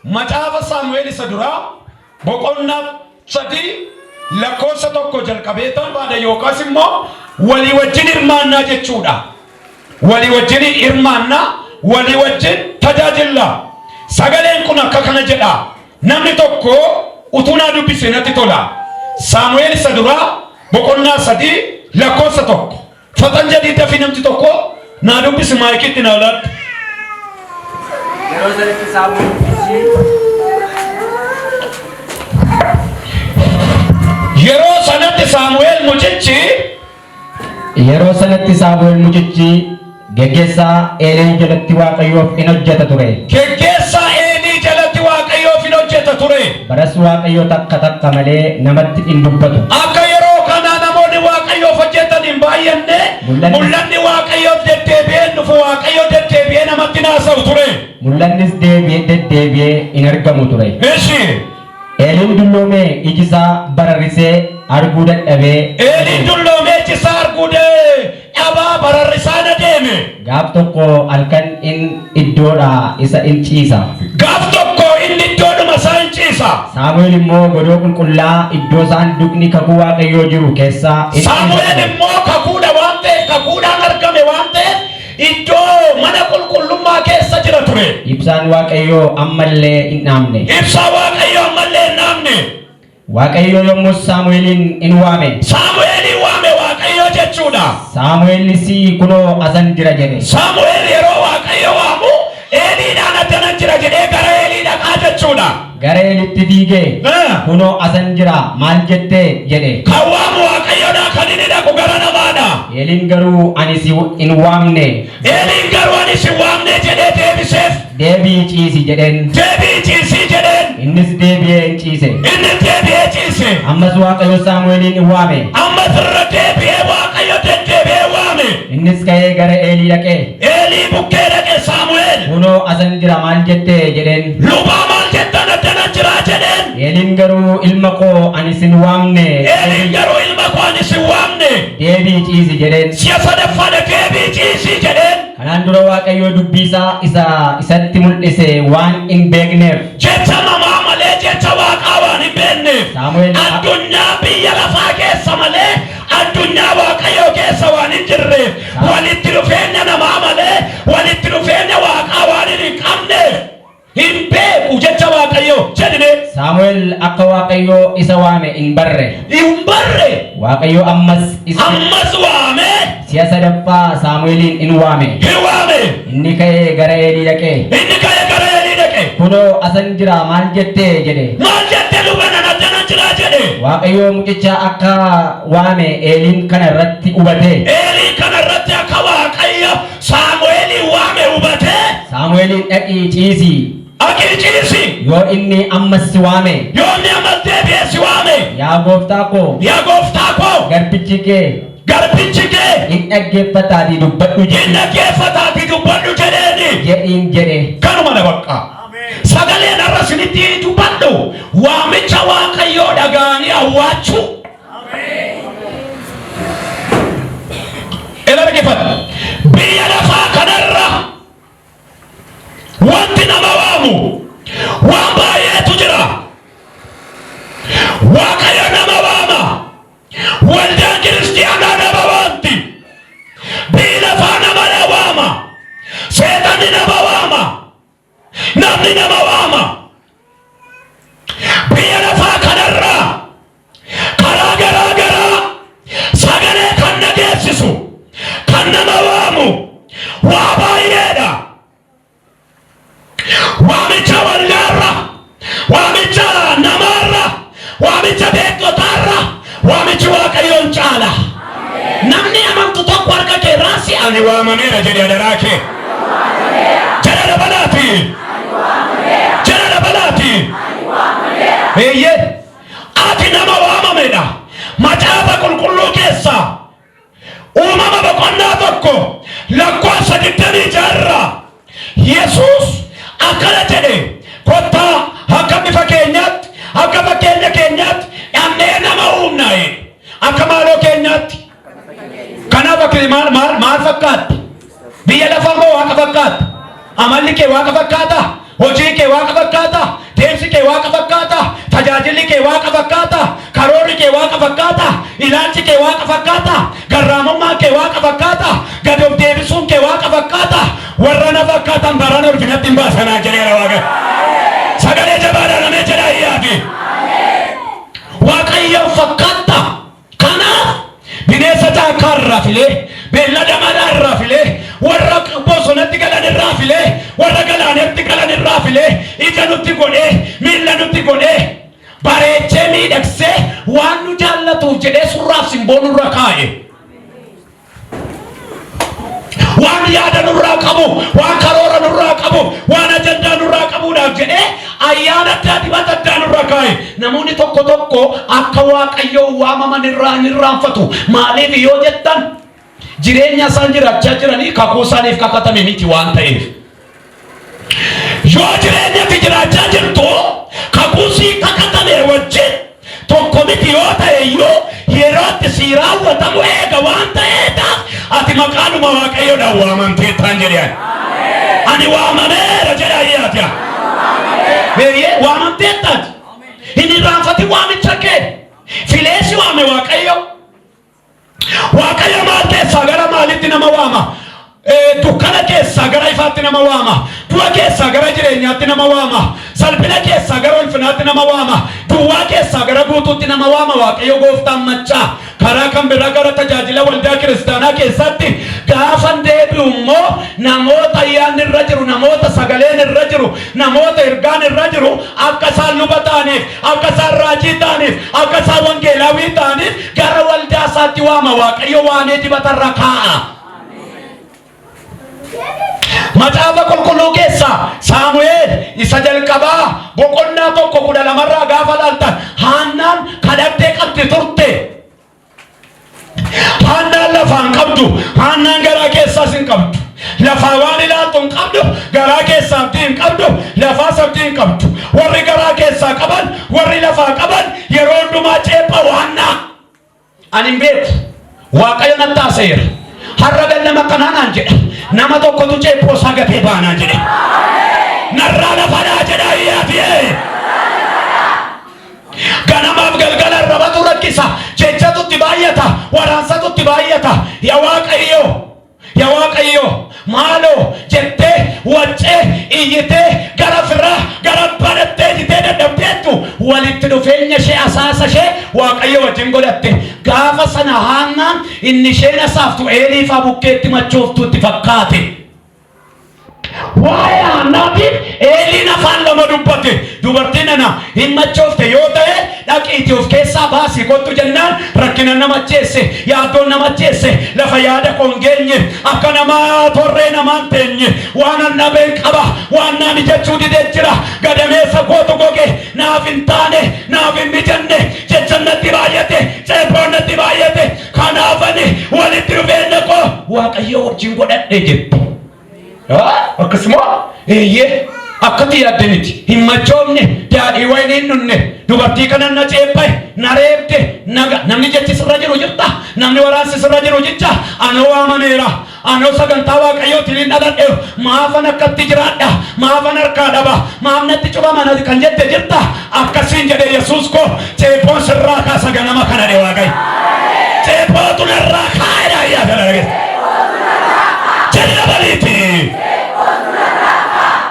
Macaafa Saamu'eel isa duraa boqonnaa 3 lakkoofsa 1 jalqabee barbaada yookaas immoo walii wajjin hirmaannaa jechuudha. Walii wajjin hirmaannaa, walii wajjin tajaajilla. Sagaleen kun akka kana jedha. Namni tokko utuu naa dubbisee natti tola. Saamu'eel isa duraa boqonnaa 3 lakkoofsa 1. Faxan jedhii dafii namti tokko naa dubbisi maayikiitti naa laadhu. Yeroo sanatti Saamu'eel mucichi Yeroo sanatti Saamu'eel mucichi Yeroo sanatti Saamu'eel mucichi geggeessaa Eelii jalatti Waaqayyoof in hojjeta ture. Geggeessaa Eelii jalatti Waaqayyoof in hojjeta ture. Baras Waaqayyo takka takka malee namatti hin dubbatu. Akka yeroo kanaa namoonni Waaqayyoof hojjetan hin baay'anne, mul'anni Waaqayyoof deddeebi'ee hin dhufu, Waaqayyo deddeebi'ee namatti hin haasa'u ture. Mul'annis deebi'ee deddeebi'ee hin argamu ture. Eshi. Eeliin dulloomee iji isaa bararrisee arguu dadhabee. Eeliin dulloomee iji isaa arguu dhabaa bararrisaan adeeme. Gaaf tokko halkan in iddoodha isa in ciisa. Gaaf tokko inni iddoodhuma isaa in ciisa. Saamu'eel immoo godoo qulqullaa iddoo saanduqni kakuu Waaqayyoo jiru keessa in ciisa Saamu'eel ture. immoo kakuudha waan ta'eef, kakuudhaan argame waan ta'eef iddoo mana qulqullummaa keessa jira ture. Ibsaan Waaqayyoo ammallee hin dhaamne. Ibsaa Waaqayyoo ammallee hin dhaamne. Waaqayyo yommus Saamu'eeliin in waame. Saamu'eeliin waame Waaqayyo jechuudha. Saamu'eelis kunoo asan jira jedhe. Saamu'eel yeroo Waaqayyo waamu Eeliidhaan addanan jira jedhee gara Eelii dhaqaa jechuudha. Gara Eelitti fiigee, kunoo asan jira maal jette jedhe. Kan waamu Waaqayyoodha, kan inni dhaqu gara namaadha. Eeliin garuu ani si hin waamne. Eeliin garuu ani si waamne jedhee deebiseef. Deebi'ii ciisi jedheen. Deebi'ii ciisii jedheen. Innis deebi'ee in ciise. Inni deebi'ee ciise. Ammas Waaqayyo Saamu'eeliin in waame. Ammas irra deebi'ee Waaqayyo deddeebi'ee waame. Innis ka'ee gara Eelii dhaqee. Eelii bukkee dhaqe Saamu'eel. Kunoo asan jira maal jette jedheen. Lubaa maal jettan addanan jiraa jedheen. Eeliin garuu ilma koo ani sin waamne. Eeliin garuu ilma koo ani sin waamne. Deebi'ii ciisi jedheen. Si'a sadaffaadha deebi'ii ciisii jedheen. Kanaan dura Waaqayyo dubbii isaa isa isatti mul'ise waan hin beekneef. Jecha namaa malee jecha Waaqaa waan hin beekneef. Saamu'eel Addunyaa biyya lafaa keessa malee addunyaa Waaqayyoo keessa waan hin jirreef, walitti dhufeenya namaa malee walitti dhufeenya Waaqaa waan hin qabneef hin beeku jecha Waaqayyoo jedhine. Saamu'eel akka Waaqayyo isa waame hin barre. Hin barre. Waaqayyo ammas isa Ammas waame. Si'a sadaffaa Saamu'eeliin in waame. Hin waame. Inni ka'ee gara Eelii dhaqee. Inni ka'ee gara Eelii dhaqe. Kunoo asan jira maal jette jedhe. Maal jette luba nan addanan jira jedhe. Waaqayyo mucicha akka waame Eeliin kana irratti hubate. Eeliin kana irratti akka Waaqayyo Saamu'eeliin waame hubatee. Saamu'eeliin dhaqii ciisi. Dhaqii ciisi. Yoo inni ammas si waame. Yoo inni ammas deebi'ee si waame. Yaa gooftaa koo. Yaa gooftaa koo. Garbichi kee. Garbichi kee. In dhaggeeffataatii dubbadhu In jedhi. dhaggeeffataatii dubbadhu jedheeni. Jedhiin jedhe. Kanuma na bakka. Sagaleen har'a isinitti dubbadhu waamicha Waaqayyoo dhaga'anii awwaachuu. Ila dhaggeeffadhu. Biyya lafaa kanarra wanti nama waamu waan baay'eetu jira. Waaqayyo nama waama. Waldaan kiristiyaanaa nama waamti. Biyyi lafaa nama waama. Seexanni nama waama. Namni nama waama. Biyya lafaa kanarraa karaa garaa garaa sagalee kan dhageessisu kan nama waamu waa baay'eedha. Waamicha waldaarra, waamicha namaarra, waamicha beektotaarra, waamichi Waaqayyoon caala. Namni amantu tokko harka kee raasi ani waamameera jedhi adaraa kee. Jala dabalaati. Jala dabalaati. Eeyyee. Ati nama waamamedha. Macaafa qulqulluu keessaa Uumama boqonnaa 1 lakkoofsa 26 irraa Yesuus akkana jedhe, Kottaa akka bifa keenyaatti, akka fakkeenya keenyaatti dhabnee nama uumna jedhe. Akka maaloo keenyaatti. Kanaaf akka maal maal maal fakkaatti? Biyya lafaa moo Waaqa fakkaata? Amalli kee Waaqa fakkaataa? Hojiin kee Waaqa fakkaataa? kee Waaqa fakkaata? Ilaalchi kee Waaqa fakkaata? Garraamummaan kee Waaqa fakkaata? Gad of deebisuun kee Waaqa fakkaata? Warra na fakkaatan barana ulfinatti hin baasanaa jedheera Waaqa. Sagalee jabaadhaan ameen jedhaa iyyaati. Waaqayyoon fakkaatta. Kanaaf bineensa caakkaa irraa filee, beellada manaa irraa filee, warra bosonatti galan irraa filee, warra galaanatti galan irraa filee, ija nutti godhee, miilla nutti godhee, bareechee miidhagsee waan nu jaallatuuf jedhee surraaf simboo nurra kaa'e. Waan yaada nurraa qabu, waan karoora nurraa qabu, waan ajandaa nurraa qabuudhaaf jedhee ayyaana addaa dibata addaa nurra kaa'e. Namoonni tokko tokko akka Waaqayyoon waamaman irraa hin irraanfatu. Maaliif yoo jettan jireenya isaan jiraachaa jiranii kakuu isaaniif kakatame miti waan ta'eef. Yoo jireenya ati jiraachaa jirtu kakuu sii kakatame wajjin tokko miti yoo ta'e iyyuu yeroo itti sii raawwatamu eega waan ta'eedhaaf ati maqaadhuma Waaqayyoodhaan waamamteettaan jedhe ani. Ani waamameera jedha ayyaati. Eeyyee waamamteettaati. Hin irraanfatin waamicha kee. Filee si waame Waaqayyo. Waaqayyo maal keessaa gara maalitti nama waama? Dukkana keessaa gara ifaatti nama waama. Du'a keessaa gara jireenyaatti nama waama. Salphina keessaa gara ulfinaatti nama waama. Duwwaa keessaa gara guutuutti nama waama Waaqayyo gooftaan maccaa. Karaa kan biraa gara tajaajila waldaa kiristaanaa keessatti gaafan deebi'u immoo namoota ayyaanni irra jiru, namoota sagaleen irra jiru, namoota ergaan irra jiru akka isaan luba ta'aniif, akka isaan raajii ta'aniif, akka isaan wangeelaawii ta'aniif gara waldaa isaatti waama. Waaqayyo waamee dibata irra kaa'a. Macaafa qulqulluu keessaa Saamu'eel isa jalqabaa boqonnaa 1:12rraa gaafa laaltan Haannaan kadhattee qabdi turte. Haannaan lafaa hin qabdu, Haannaan garaa keessaas hin qabdu. Lafaa waan ilaaltu hin qabdu, garaa keessaa abdii hin qabdu, lafaas abdii hin qabdu. Warri garaa keessaa qaban, warri lafaa qaban yeroo hundumaa ceepha waannaa. Ani hin beeku. Waaqayyo natti haasa'eera. Har'a ganama akkanaa naan jedha. Nama tokkotu ceephoo isaa gatee baanaa jedhe. Narraa lafa dhaa jedha iyyaati. Ganamaaf galgala arrabatu rakkisa. Jechatu itti baay'ata. Waraansatu itti baay'ata. Yaa Waaqayyo! Yaa Waaqayyo! Maaloo jettee waccee iyyitee gara firaa gara barattee iyyitee dadhabdeettu walitti dhufeenya ishee asaasa ishee Waaqayyo wajjin godhatte. Gaafa sana Haannaan inni isheen asaaftu Eeliifaa bukkeetti machooftuu itti fakkaate. Waa'ee Haannaatiif Eeliin afaan lama dubbate. Dubartiin ana hin machoofte yoo ta'e dhaqiitii of keessaa baasii kottu jennaan rakkina na macheesse, yaaddoon na macheesse, lafa yaada koo hin geenye, akka namaa torree namaa hin teenye, waan an dhabeen qaba, waan naa mijachuu didee jira, gadameessa kootu goge, naaf hin taane, naaf hin mijanne, jechan natti baay'ate, ceephoon natti baay'ate, kanaaf ani walitti dhufeenya koo Waaqayyo wajjin godhadhe jette. Akkasuma eeyyee akkatti yaadde miti. Hin machoofne, daadhii wayinii hin dhunne, dubartii kana na ceephae, na reebde, naga namni jechi sirra jiru jirta, namni waraansi sirra jiru jecha anoo waamameera, anoo sagantaa Waaqayyootiin hin dhaladhe, maafan akkatti jiraadha, maafan harkaa dhaba, maaf natti cufama kan jette jirta, akkasiin jedhe Yesuus koo ceephoon sirraa kaasa ganama kana dhe Waaqayyo. Ceephootu narraa kaa'edha ayyaa kana dhageessa. Jallabaliiti.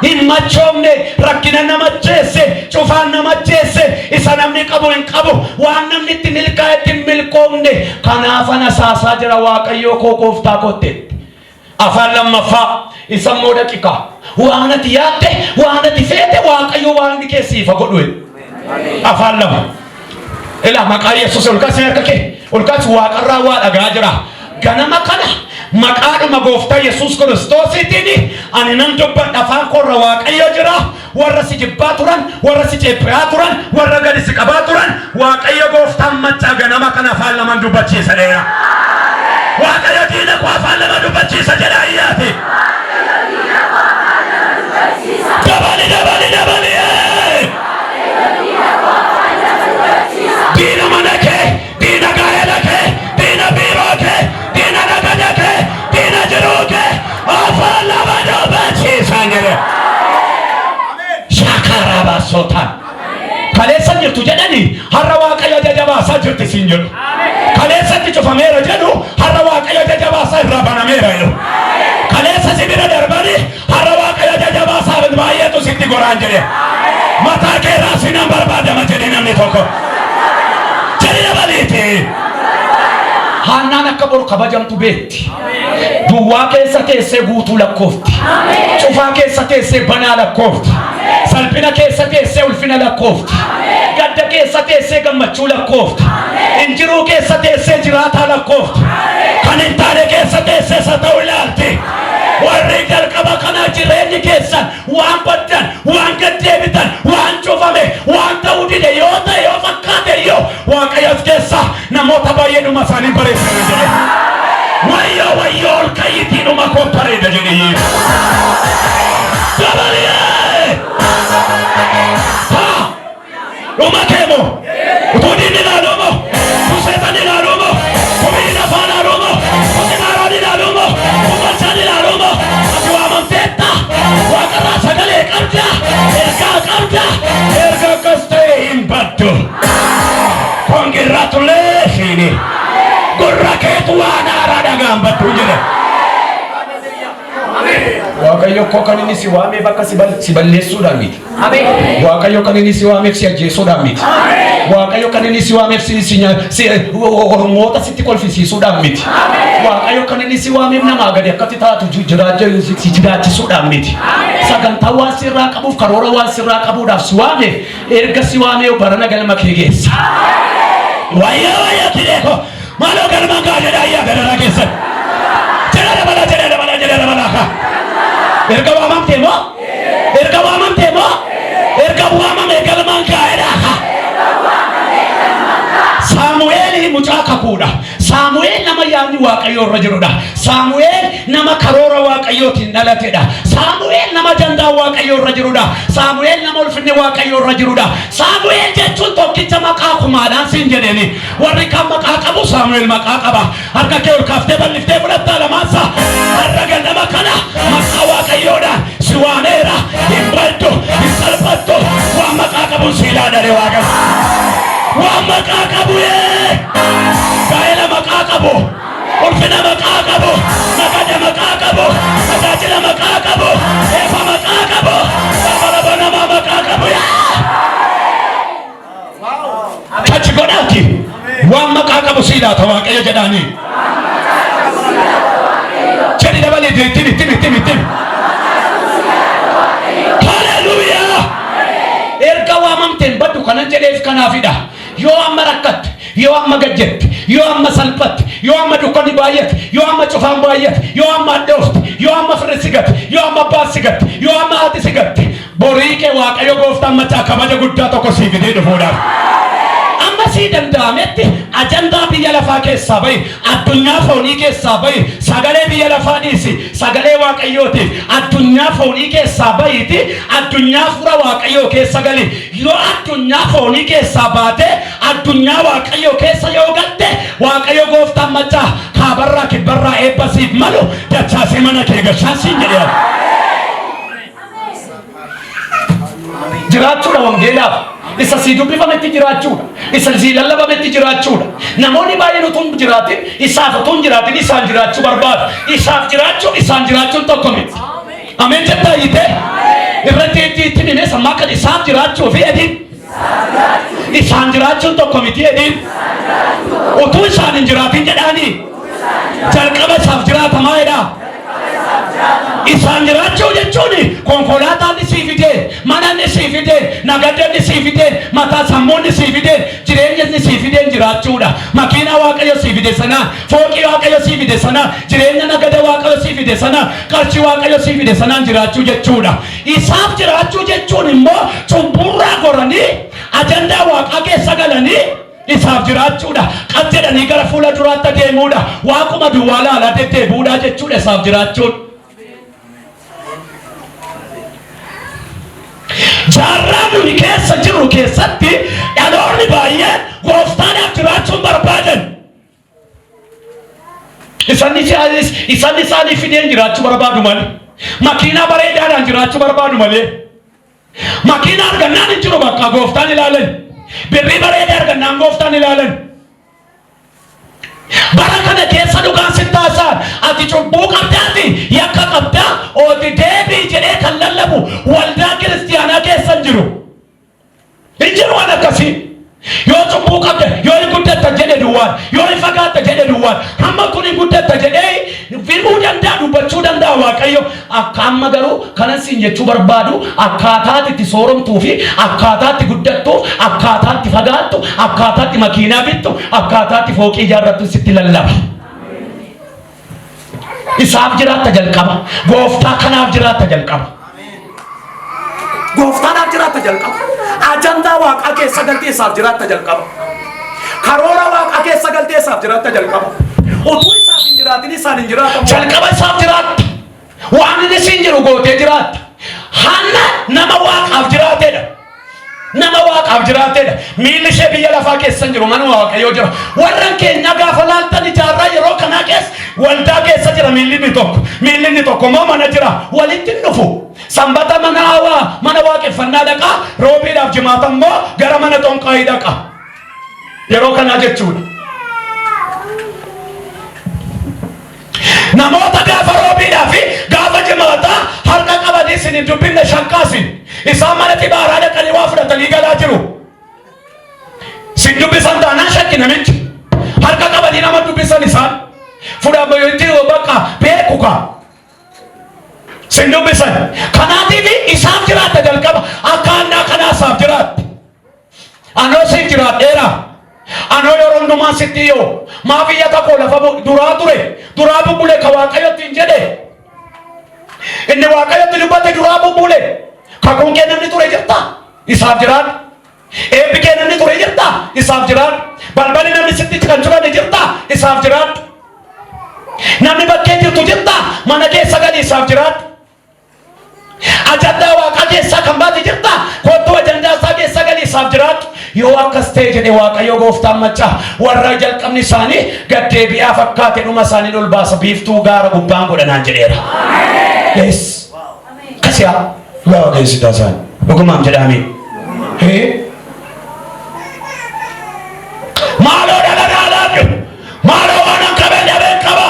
Hin machoofne, rakkina nama macheesse, cufaan nama macheesse, isa namni qabu hin qabu, waan namni itti milkaa'etti hin milkoofne. Kanaafan asaasaa jira Waaqayyoo koo gooftaa kootti. Afaan lammaffaa isa immoo daqiiqaa. Waan ati yaadde, waan ati feete Waaqayyo waan inni keessiifa godhu. Afaan lama. Ilaa maqaa Yesuus ol kaasee harka kee ol kaasi waaqarraa waa dhagaa jira. Ganama kana maqaadhuma gooftaa Yesuus Kiristoosiitiin ani nan dubbadha afaan koorra Waaqayyo jira. Warra si jibbaa turan, warra si ceephaa turan, warra gadi si qabaa turan Waaqayyo gooftaan maccaa ganama kana afaan lamaan dubbachiisa dheera. Waaqayyo diina koo afaan lama dubbachiisa jedha ayyaati. Dabali dabali dabali. Diina mana kee, diina gaa'ela kee, diina biiroo kee, diina nagada kee, diina jiruu kee afaan lama dubbachiisa jedhe. Shaakaraa baasotaan. Kaleessa jirtu jedhanii har'a Waaqayyo ajaja. baasaa jirti siin jedhu. Kaleessatti cufameera jedhu, har'a Waaqayyo ija baasaa irraa banameera jedhu. Kaleessa si bira darbanii, har'a Waaqayyo ija baasaa baay'eetu sitti goraan jedhe. Mataa kee irraa sinan barbaadama jedhe namni tokko. Jedhi dabaliiti. Haannaan akka boru kabajamtu beekti. Duwwaa keessa teessee guutuu lakkoofti. Cufaa keessa teessee banaa lakkoofti. Salphina keessa teessee ulfina lakkoofti. Gadda keessa teessee gammachuu lakkoofti. Injiruu keessa teessee jiraataa lakkoofti. Kan hin taane keessa teessee isa ta'u ilaalti. Warri jalqaba kana jireenyi keessan waan baddan, waan gaddeebitan, waan cufame, waan ta'uu dide yoo ta'e, yoo fakkaate iyyuu, Waaqayyo as keessa namoota baay'ee dhuma isaanii bareessanii jedhe. Wayyoo wayyoo, ol kayyitii dhuma koo bareeda jedhe. Dabalee! Haa! Dhuma kee moo? Utuu diinni ilaaluu moo? Utuu ilaaluu moo? Kumini lafaa ilaaluu moo? Kutinaaroon ilaaluu moo? Kumalchaan ilaaluu moo? Ati waamamteetta. Waaqarraa sagalee qabda. Ergaa qabda. Erga akkas ta'e hin baddu. Congratulations. Gurra keetu waan haaraa dhagaan baddu jedhe. Waaqayyo koo kan inni si waameef akka si balleessuudhaan miti. Waaqayyo kan inni si waameef si ajjeesuudhaan miti. Waaqayyo kan inni si waameef si ormoota sitti kolfisiisuudhaan miti. Waaqayyo kan inni si waameef namaa gadi akkatti taatu si jiraachisuudhaan miti. Sagantaa waan sirraa qabuuf, karoora waan sirraa qabuudhaaf si waameef, erga si waamee barana galma kee geessa. Wayyoo wayyoo tireeko. Maaloo galmaan gaa jedha ayyaa gadaraa keessan. Jedha dabala, jedha dabala, jedha dabala kaa. Erga waamamtee moo? Erga waamamtee moo? Erga waamame galmaan gaa'edha kaa. Saamu'eel mucaa kakuudha. Saamu'eel nama yaadni Waaqayyoo irra jirudha. Saamu'eel nama karoora Waaqayyootiin dhalatedha. Saamu'eel nama dandaa Waaqayyoo irra jirudha. Saamu'eel nama ulfinni Waaqayyoo irra jirudha. Saamu'eel jechuun tokkicha maqaa kumaadhaan siin jedheeni. Warri kaan maqaa qabu, Saamu'eel maqaa qaba. Harka kee ol kaaftee bal'iftee fudhattaa lamaansa. Har'a ganama kana maqaa Waaqayyoodhaan si waameera. Hin baddu, hin salphattu. Waan maqaa qabuun si ilaadhare Waaqayyo. Waan maqaa qabu yee! Gaa'ela maqaa qabu. Ulfina maqaa qabu. Nagada maqaa qabu. Tajaajila maqaa qabu. Eebba maqaa qabu. Balbala banamaa maqaa qabu yaa! Achi godhaati. Waan maqaa qabu si ilaata Waaqayyo jedhaanii. Jedhi dabalee, timi timi timi timi. Haleluuyaa! Erga waamamteen baddu kanan jedheef kanaafidha. Yoo amma rakkatte, yoo amma gajjette, yoo amma salphatte, yoo amma dukkanni baay'ate, yoo amma cufaan baay'ate, yoo amma hadhoofte, yoo amma firri si gatte, yoo amma abbaan si gatte, yoo amma haati si gatte, borii kee Waaqayyo gooftaan macaa kabaja guddaa tokko sii fidee dhufuudhaaf. Amma sii danda'ametti ajandaa biyya lafaa keessaa bahi, addunyaa foonii keessaa bahi, sagalee biyya lafaa dhiisi, sagalee Waaqayyootiif addunyaa foonii keessaa bahiiti addunyaa fura Waaqayyoo keessa gali. Yoo addunyaa foonii keessaa baatee addunyaa Waaqayyoo keessa yoo galte, Waaqayyo gooftaan macaa kaabarraa kibbarraa eebba siif malu dachaasee mana kee gashaan siin jedhee. Jiraachuudha wangeelaaf. Isa sii dubbifametti jiraachuudha. Isa sii lallabametti jiraachuudha. Namoonni baay'een utuu hin jiraatin, isaaf utuu hin jiraatin isaan jiraachuu barbaadu. Isaaf jiraachuun isaan jiraachuun tokko miti. Ameen jettaa hiitee? Irratti itti itti himee sammaa kan isaaf jiraachuu fi ediin. Isaan jiraachuun tokko miti ediin. Utuu isaan hin jiraatin jedhaanii. Jalqaba isaaf jiraatamaa jedhaa. Isaan jiraachuu jechuun konkolaataan sii fidee, mana sii fidee, nagaddanni sii fidee, mataa sammuun sii fidee, jireenya sii fidee jiraachuudha. Makiinaa Waaqayyo sii fide sanaa, fooqii Waaqayyo sii fide sanaa, jireenya nagada Waaqayyo sii fide sanaa, qarshii Waaqayyo sii fide sanaan jiraachuu jechuudha. Isaaf jiraachuu jechuun immoo cubburraa goranii ajandaa Waaqaa keessa galanii isaaf jiraachuudha. Qas jedhanii gara fuula duraatti adeemuudha. Waaquma duwwaa laalaa deddeebi'uudha jechuudha isaaf jiraachuun. Jaarraa nuni keessa jirru keessatti dhaloonni baay'een gooftaadhaaf jiraachuun barbaadan. Isaan isaanii fideen jiraachuu barbaadu malee. Makiinaa bareedaadhaan jiraachuu barbaadu malee. Makiinaa argannaan hin jiru bakka gooftaan ilaalan. Birrii bareedaa argannaan gooftaan ilaalan. Bara kana keessa dhugaan sitti haasa'an, ati cubbuu qabdaati, yakka qabdaa, ooti deebii jedhee kan lallabu waldaa kiristiyaanaa keessa hin jiru. Hin jiru waan akkasii. Yoo cubbuu qabda, yoo hin guddatta jedhe duwwaan, yoo hin fagaatta jedhe duwwaan, hamma kun hin guddatta jedhee fiduu danda'a, dubbachuu danda'a Waaqayyo. Akka amma garuu kanan siin jechuu barbaadu, akkaataa itti sooromtuu fi akkaataa itti guddattuuf, akkaataa itti fagaattu, akkaataa itti makiinaa bittu, akkaataa itti fooqii ijaarrattu sitti lallaba. Isaaf jiraatta jalqaba. Gooftaa kanaaf jiraatta jalqaba. Gooftaadhaaf jiraatta jalqaba. Ajandaa waaqaa keessa galtee isaaf jiraatta jalqaba. Karoora waaqaa keessa galtee isaaf jiraatta jalqaba. Utuu isaaf hin jiraatin isaan hin jiraatamu. Jalqaba isaaf jiraatta. Waan inni siin jiru gootee jiraatta. Hanna nama waaqaaf jiraatedha. Nama waaqaaf jiraatedha. Miilli ishee biyya lafaa keessa hin jiru, manuma Waaqayyoo jira. Warran keenyaa gaafa laaltan ijaarraa yeroo kanaa keessa waldaa keessa jira miilli inni tokko. Miilli inni tokko immoo mana jira. Walitti hin dhufu. Sanbata mana hawaa mana waaqeffannaa dhaqaa, roobiidhaaf jimaata immoo gara mana xonqaayii dhaqa. Yeroo kanaa jechuudha. Namoota gaafa roobiidhaa fi gaafa jimaataa harka qabanii isin hin dubbifne shakkaasin. Isaan mana xibaaraa dhaqanii waa fudhatanii galaa jiru. Sin dubbisan taanaan shakki namichi. Harka qabanii nama dubbisan isaan. Fudhamayyotti bakka beeku kaa. Sin dubbisan. Kanaatiif isaaf jiraatta jalqaba. Akka annaa kanaa isaaf jiraatta. Anoo siif jiraadheera. Anoo yeroo hundumaa sitti yoo maaf iyyata koo lafa duraa ture, duraa bubbule ka Waaqayyotti hin jedhe. Inni Waaqayyotti dubbate duraa bubbule. Kakuun kee namni ture jirta, isaaf jiraadhu. Eebbi kee namni ture jirta, isaaf jiraadhu. Balballi namni sitti kan cufame jirta, isaaf jiraadhu. Namni bakkee jirtu jirta, mana keessa gali, isaaf jiraadhu. Ajandaa waaqaa keessaa kan baate jirta, kottu ajandaa isaa keessa gali, isaaf jiraadhu. Yoo akkas ta'e jedhe Waaqayyo gooftaan maccaa, warra jalqabni isaanii gad deebi'aa fakkaate dhuma isaanii ol baasa, biiftuu gaara gubbaan godhanaan jedheera. Yes. Kasiyaa dhugaa Waaqayyo si taasisaan dhugumaan jedhaame. Hee. Maaloo dhala naa laadhu. Maaloo waan an qabeen dhabeen qaba.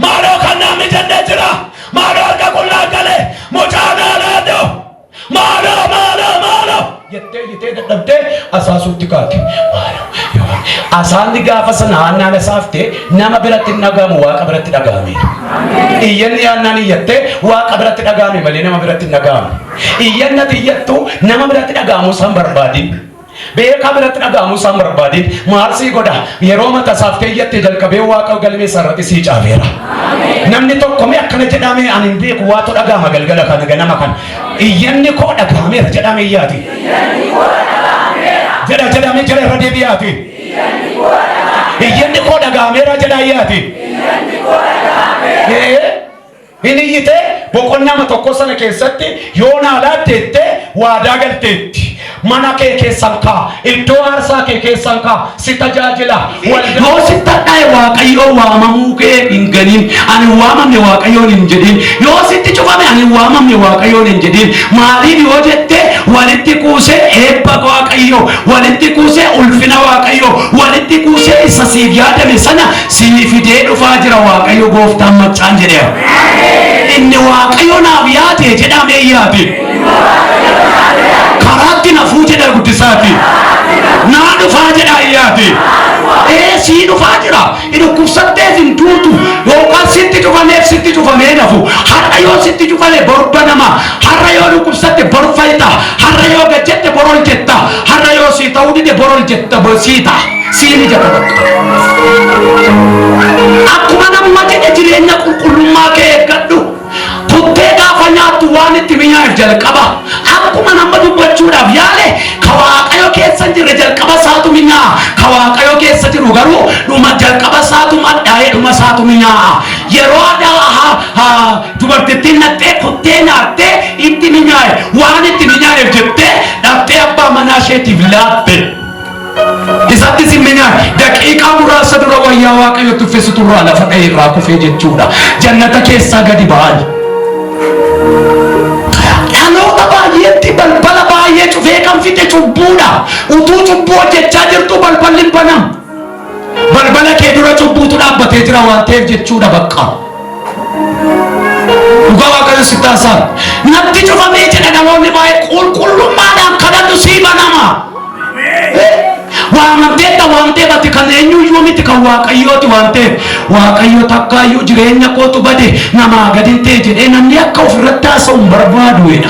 Maaloo kan naa mijannee jira. Maaloo harka qullaa galee mucaa naa laadhu. Maaloo, maaloo, maaloo jettee iyyitee dadhabdee asaasuutti kaate. Maaloo yoo asaanni gaafa sana haannaan asaafte nama biratti hin dhaga'amu, Waaqa biratti dhaga'ame. Iyyanni haannaan iyyattee Waaqa biratti dhaga'ame malee nama biratti hin dhaga'amu. Iyyanni ati iyyattu nama biratti dhaga'amuu isaan barbaadin. Beekaa biratti dhaga'amuu isaan barbaadin. Maal sii godha? Yeroo mata isaaftee iyyatte jalqabee Waaqa galmee isaa irratti sii caafeera. Namni tokko mee akkana jedhame, ani hin beeku, waatu dhaga'ama galgala kana, ganama kana. Iyyanni koo dhaga'ameera jedhame iyyaati. Jedha jedhame jira, irra deebi'aati. Iyyanni koo dhaga'ameera jedha iyyaati. Ee. Hin iyyite boqonnaa tokko sana keessatti yoo naa laatteette waadaa galteetti. Mana kee keessan kaa, iddoo aarsaa kee keessan kaa, si tajaajila. Yoo sitti hadhaa'e Waaqayyoo waamamuu kee hin ganin. Ani hin waamamne Waaqayyoon hin jedhin. Yoo sitti cufame ani hin waamamne Waaqayyoon hin jedhin. Maaliif yoo jette, walitti kuusee eebba Waaqayyoo, walitti kuusee ulfina Waaqayyoo, walitti kuusee isa siif yaadame sana sii fidee dhufaa jira Waaqayyo gooftaan maccaan jedheera. Inni Waaqayyo naaf yaade jedhamee yaade. Karaatti nafuu jedha guddisaati. Naa dhufaa jedha yaade. Ee, sii dhufaa jira. Dhukkubsatteef hin duutu yookaan sitti cufameef sitti cufamee nafu. Har'a yoo sitti cufame bor banama. Har'a yoo dhukkubsatte bor fayyita. Har'a yoo gajjette bor ol jetta. Har'a yoo sii ta'uu dide bor ol jetta, sii ta'a. Sii mijata bakka. Akkuma namuma jedhe jireenya qulqullummaa kee eeggadhu. Kuttee gaafa nyaattu waan itti minyaa'eef jalqaba. Akkuma nama dubbachuudhaaf yaale, ka Waaqayyo keessa hin jirre jalqaba isaatu minyaa'a. Ka Waaqayyo keessa jiru garuu dhuma jalqaba isaatu madhaa'ee dhuma isaatu minyaa'a. Yeroo aadaa dubartittiin naqxee kuttee nyaattee itti minyaa'e, waan itti minyaa'eef jettee dhaqxee abbaa manaa isheetiif laatte. Isattis hin minyaa'e. Daqiiqaa muraasa dura wayyaa Waaqayyotti uffisitu irraa lafa dha'e, irraa kufee jechuudha. Jannata keessaa gadi ba'an. Dhaloota baay'eetti balbala baay'ee cufee. kan fixe cubbuudha. Utuu cubbuu hojjechaa jirtu balballi hin banamu. Balbala kee dura cubbuutu dhaabbatee jira waan ta'eef jechuudha bakka. Dhugaa Waaqayyo sitti haasa'a. Natti cufamee jedha namoonni baay'ee, qulqullummaadhaan kadhadhu, sii banama. Waamamteetta waan ta'eef, ati kan eenyuyyuu miti, kan Waaqayyooti waan ta'eef, Waaqayyo takkaayyuu jireenya kootu bade, namaa gadi hin ta'e jedhee namni akka ofirratti haasa'u hin barbaadu jedha.